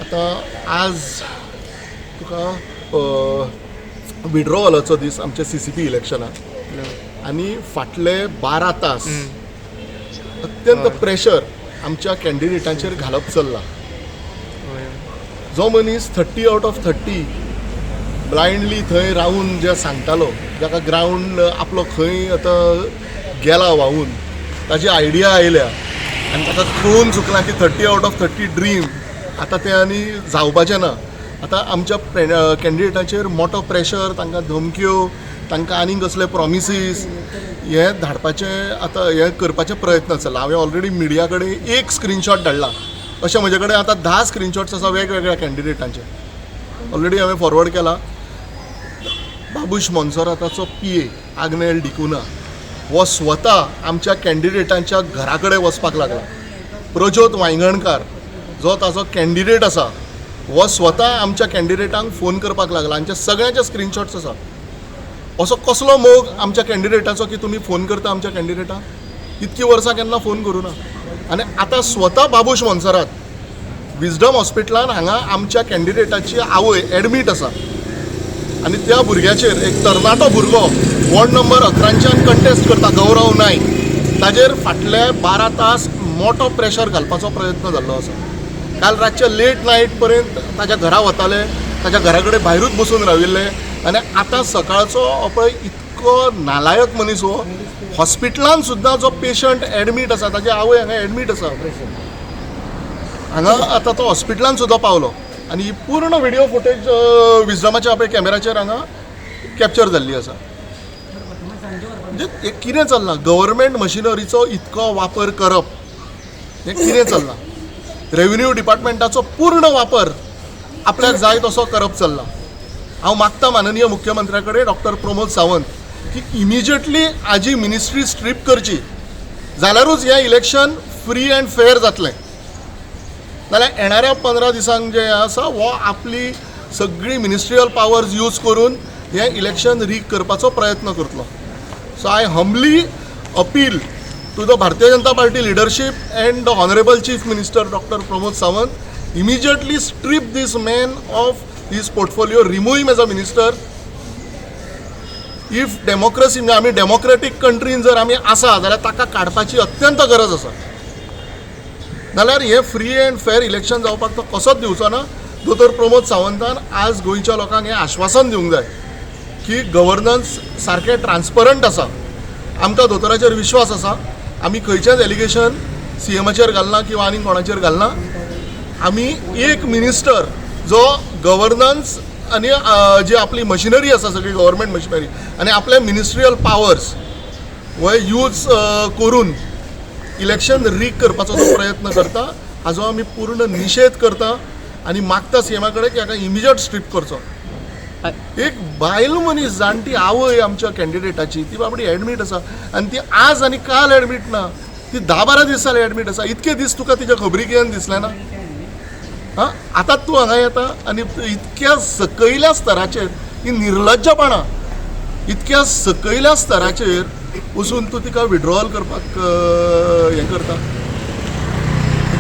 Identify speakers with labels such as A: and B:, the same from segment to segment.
A: आतां आज तुका विड्रॉवलाचो दीस आमच्या सीसीपी इलेक्शनाक आनी फाटले 12 तास अत्यंत प्रेशर आमच्या कॅन्डिडेटांचेर घालप चल्लां. जो मनीस 30 out of 30 blindly थंय रावून जे सांगतालो, जाका ग्रावंड आपलो खंय आतां गेला व्हांवून ताजी आयडिया आयल्या आनी ताका कळून चुकलां की 30 out of 30 dream आतां तें आनी जावपाचें ना. आतां आमच्या कॅन्डिडेटाचेर मोटो प्रेशर, तांकां धमक्यो, तांकां आनीक कसले प्रॉमिसीस हे धाडपाचें, आतां हें करपाचे प्रयत्न चल्ला. हांवें ऑलरेडी मिडिया कडेन एक स्क्रिनशॉट धाडला. अशें म्हजे कडेन आतां 10 स्क्रिनशॉट्स आसा वेगवेगळ्या कॅन्डिडेटांचे. ऑलरेडी हांवें फॉरवर्ड केला. बाबूश मोन्सराताचो पीए आग्नेल डिकुना हो स्वता आमच्या कॅन्डिडेटांच्या घरा कडेन वचपाक लागला. प्रज्योत वायंगणकार जो ताजो कॅन्डिडेट आसा, हो स्वता आमच्या कॅन्डिडेटांक फोन करपाक लागला. हांचे सगळ्यांचे स्क्रिनशॉट्स आसा. असो कसलो मोग आमच्या कॅन्डिडेटाचो की तुमी फोन करता आमच्या कॅन्डिडेटाक? इतकीं वर्सां केन्ना फोन करूं ना आनी आतां स्वता बाबूश मोन्सरात विजडम हॉस्पिटलान हांगा आमच्या कॅन्डिडेटाची आवय एडमीट आसा आनी त्या भुरग्याचेर, एक तरणाटो भुरगो वॉर्ड नंबर 11च्यान कंटेस्ट करता, गौरव नायक, ताजेर फाटले 12 तास मोटो प्रेशर घालपाचो प्रयत्न जाल्लो आसा. काल रातचे लेट नायट पर्यंत ताज्या घरा वताले, ताज्या घरा कडेन भायरूच बसून राविल्ले आनी आतां सकाळचो हो पळय इतको नालायक मनीस हो हॉस्पिटलान सुद्दां जो पेशंट एडमीट आसा, ताजी आवय हांगा एडमीट आसा, हांगा आतां तो हॉस्पिटलान सुद्दां पावलो आनी ही पूर्ण व्हिडिओ फुटेज विजडमाच्या आपल्या कॅमेराचेर हांगा कॅप्चर जाल्ली आसा. म्हणजे हें कितें चल्लां? गव्हर्मेंट मशिनरीचो इतको वापर करप, हें कितें चल्लां? रेव्हेन्यू डिपार्टमेंटाचो पूर्ण वापर आपल्याक जाय तसो करप चल्लां. हांव मागता माननीय मुख्यमंत्र्या कडेन, डॉक्टर प्रमोद सावंत, की इमिजिएटली हाजी मिनिस्ट्री स्ट्रीप करची, जाल्यारूच हें इलेक्शन फ्री अँड फेअर जातलें. नाल्यार येणाऱ्या 15 दिसांक जें आसा, हो आपली सगळी मिनिस्ट्रियल पावर्स यूज करून हें इलेक्शन रीग करपाचो प्रयत्न करतलो. So I humbly appeal to the Bharatiya Janata Party leadership and the Honourable Chief Minister Doctor Pramod Sawant, immediately strip this man of his portfolio, remove him as a minister. If democracy, म्हणजे आमी democratic कंट्रीन जर आमी आसा जाल्यार ताका काडपाची अत्यंत गरज आसा. नाल्यार हें फ्री अँड फेर इलेक्शन जावपाक तो कसोच दिवचो ना. दोतोर प्रमोद सावंतान आज गोंयच्या लोकांक हें आश्वासन दिवंक जाय की गव्हर्नन्स सारकें ट्रान्सपरंट आसा. आमकां दोतोराचेर विश्वास आसा. आमी खंयचेंच एलिगेशन सीएमाचेर घालना किंवा आनीक कोणाचेर घालना. आमी एक मिनिस्टर जो गव्हर्नन्स आनी जी आपली मशिनरी आसा, सगळी गव्हर्मेंट मशिनरी आनी आपले मिनिस्ट्रियल पावर्स हो यूज करून इलेक्शन रीग करपाचो जो प्रयत्न करता, हाजो आमी पूर्ण निशेध करता आनी मागता सीएमा कडेन की हाका इमिजिएट स्ट्रीप करचो. एक बायल मनीस, जाणटी आवय आमच्या कॅन्डिडेटाची, ती बाबडी एडमीट आसा आनी ती आज आनी काल एडमीट ना, ती 10-12 दीस जाले एडमीट आसा. इतके दीस तुका तिच्या खबरीक येवन दिसलें ना? हां, आतां तूं हांगा येता आनी इतक्या सकयल्या स्तराचेर ही निर्लज्जपणां, इतक्या सकयल्या स्तराचेर वचून तूं तिका विड्रॉवल करपाक हें करता.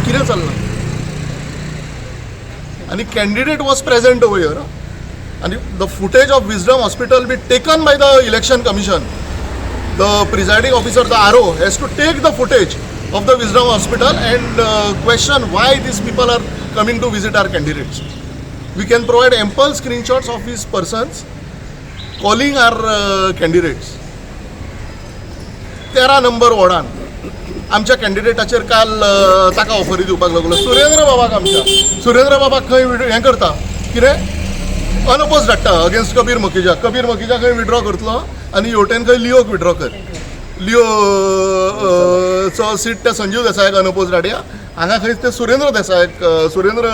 A: कितें चल्लां? आनी candidate was present over here आनी the footage of Wisdom Hospital be taken by the Election Commission. The presiding officer, the RO, has to take the footage of the Wisdom Hospital and question why these people are coming to visit our candidates. We can provide ample screenshots of these persons calling our candidates. 13 number वॉर्डान आमच्या कॅन्डिडेटाचेर काल ताका ऑफरी दिवपाक लागलो, सुरेंद्र बाबाक. आमच्या सुरेंद्र बाबाक खंय हें करता, कितें अनअपोज धाडटा अगेन्स्ट कबीर मखिजा. कबीर मखिजा खंय विड्रॉ करतलो आनी हेवटेन खंय लिओक विड्रॉ कर, लिओ चो सीट त्या संजीव देसायाक अनअपोज धाडया, हांगा खंय ते सुरेंद्र देसायाक, सुरेंद्र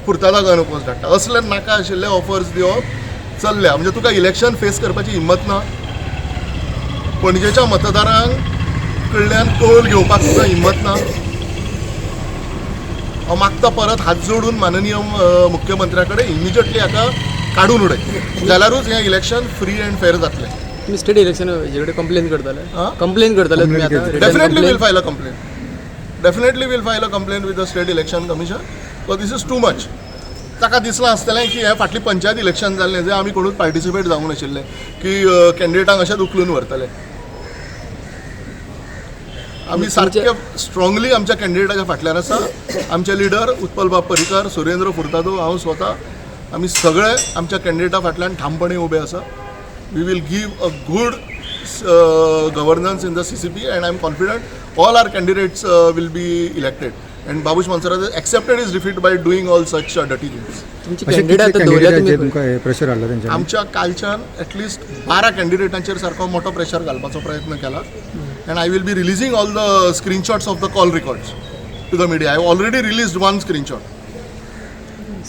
A: फुर्तादाक अनअपोज धाडटा. असले नाका आशिल्ले ऑफर्स दिवप चल्ल्या. म्हणजे तुका इलेक्शन फेस करपाची हिंमत ना? पणजेच्या मतदारांक कडल्यान कौल घेवपाक तुका हिंमत ना? हांव मागता परत हात जोडून माननीय मुख्यमंत्र्या कडेन, इमिजिएटली हाका काडून उडय, जाल्यारूच हें इलेक्शन फ्री अँड फेर जातलें.
B: तुम्ही स्टेट इलेक्शन हेजे कडेन कंप्लेन करतले?
A: हा?
B: कंप्लेन करतले तुम्ही आता written
A: Definitely
B: complaint?
A: Will file a complaint. Definitely will file a complaint with the State Election Commission. But this is too much. ताका दिसलां आसतलें की हें फाटली पंचायत इलेक्शन जाल्लें जंय आमी कोणूच पार्टिसिपेट जावंक नाशिल्ले की कॅन्डिडेटांक अशेंच उखलून व्हरतले. आमी सारके स्ट्रॉंगली आमच्या कॅन्डिडेटाच्या फाटल्यान आसा. आमचे लिडर उत्पल बाब पर्रीकर, सुरेंद्र फुर्तादो, हांव स्वता, आमी सगळे आमच्या कॅन्डिडेटा फाटल्यान ठामपणे उबे आसा. We will give a good governance in the CCP and I am confident all our candidates will be elected and Babush Monserrate accepted his defeat by doing all such dirty things.
B: तुमचे
C: अशे
B: candidate
C: कितले
B: आतां दवरल्या
C: कॅन्डिडेटांचेर
B: तुमी?
C: तुमकां हे pressure हाडला तेंच्यानी?
A: आमच्या कालच्यान एटलिस्ट 12 कॅन्डिडेटांचेर सारको मोठो प्रेशर घालपाचो प्रयत्न केला and I will be releasing all the screenshots of the call records to the media. I already release one screenshot.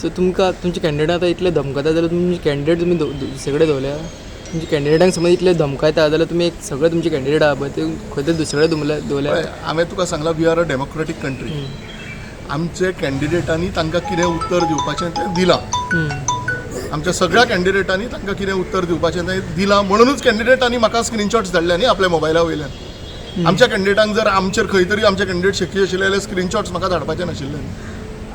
B: So तुमकां तुमचे कॅन्डिडेट आतां इतले धमकता जाल्यार तुमचे कॅन्डिडेट तुमी दुसरे कडेन दवरल्या? तुमचे कॅन्डिडेटांक समज इतले धमकायता जाल्यार तुमी एक सगळे तुमचे कॅन्डिडेट आहा पळय ते खंय तरी दुसरे कडेन दवरल्या?
A: पळय, हांवें तुका सांगलां, we are a democratic country. आमचे कॅन्डिडेटांनी तांकां कितें उत्तर दिवपाचें तें दिलां. आमच्या सगळ्या कॅन्डिडेटांनी तांकां कितें उत्तर दिवपाचें तें दिलां, म्हणुनूच कॅन्डिडेटांनी म्हाका स्क्रिनशॉट्स धाडले न्ही आपल्या मोबायला वयल्यान. आमच्या कॅन्डिडेटांक जर आमचेर खंय तरी आमचे कॅन्डिडेट शेकी आशिल्ले जाल्यार स्क्रिनशॉट्स म्हाका धाडपाचे नाशिल्ले.